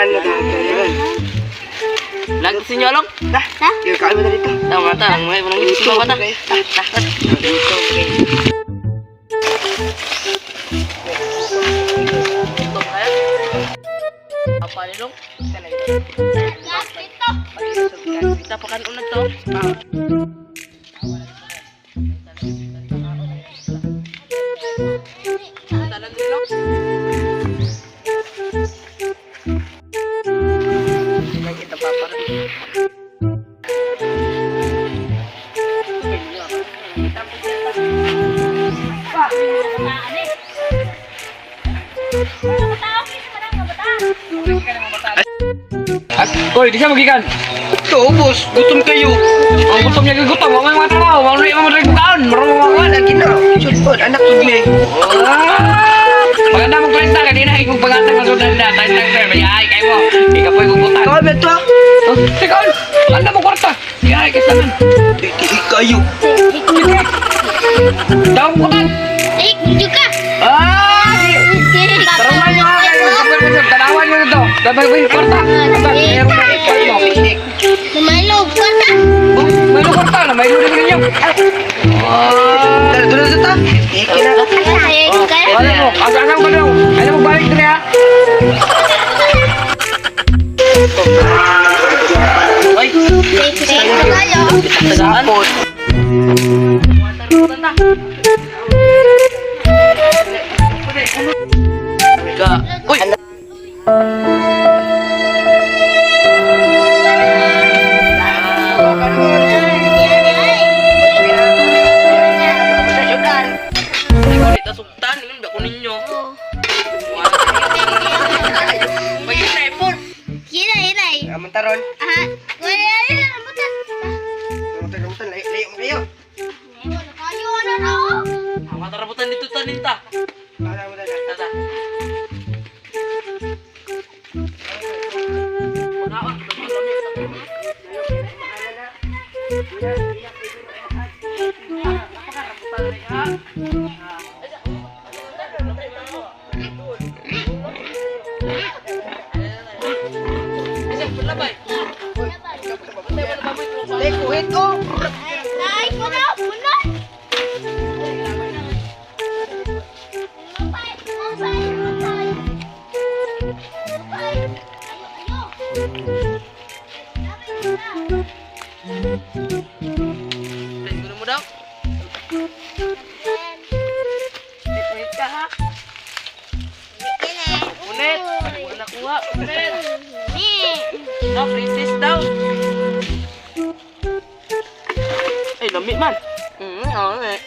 Rambutan na dahil. Lagi sa inyo along. Dah, yo kain mo na dito. Tama ta, ang mga nang ito ba ta? Dito, okay. Apa ni long? Kita pakan unag to. Talan din long. Kita papa. Koy, di siya magikan. Ito, boss. Gutom kayo. Ang gutom niya gutom, ang mga trabaho, ang mga mga bukaon, marunong mga kuwan. Lagi na. Sudpod, anak sudme. Ah! Maganda mong kwenta, kanina ikong pangatang ang sudan na, tayo lang sir, may ay kayo mo. Ikaw po'y gugutan. Kawal ba ito? Oh, teka, maganda mong kwarta. Ay, kaysa man. Titi kayo. Sige. Daw mong kutan. Eh, juga. Ah! Tarawan nyo ha, kayo. Tanawan nyo nito. Dabay ba yung kwarta? Kwarta, meron na yung kwarta mo. Malo, kwarta. Oh, may kwarta na, may luli ninyo. Ah! Dala, dala, dala. Tiki na. Ay, kaya. Wala mo, asa-asa mo ka daw. Ayaw mo balik na ha. Ay, Kayo. tagaan. Sapot. Ka. Uy. Ay, kulit asugtan, ingon ba ko ninyo? May iPhone. Kira, inay. Amon taron. Ah, wala na rambutan. Rambutan, rambutan. Layo, layo mo kayo. Kayo ano na Ang tarabutan dito taninta. Rambutan, rambutan. Tata. Lay, kuhit, oh. Ay, puno, puno. Matay, matay, matay. Matay. Ayo, ayo. Gulo mo daw. Lay, kuhit ka, ha? Unet. Wala nakuha. Unet. No, princess daw. Ay, lami man. Oh, eh.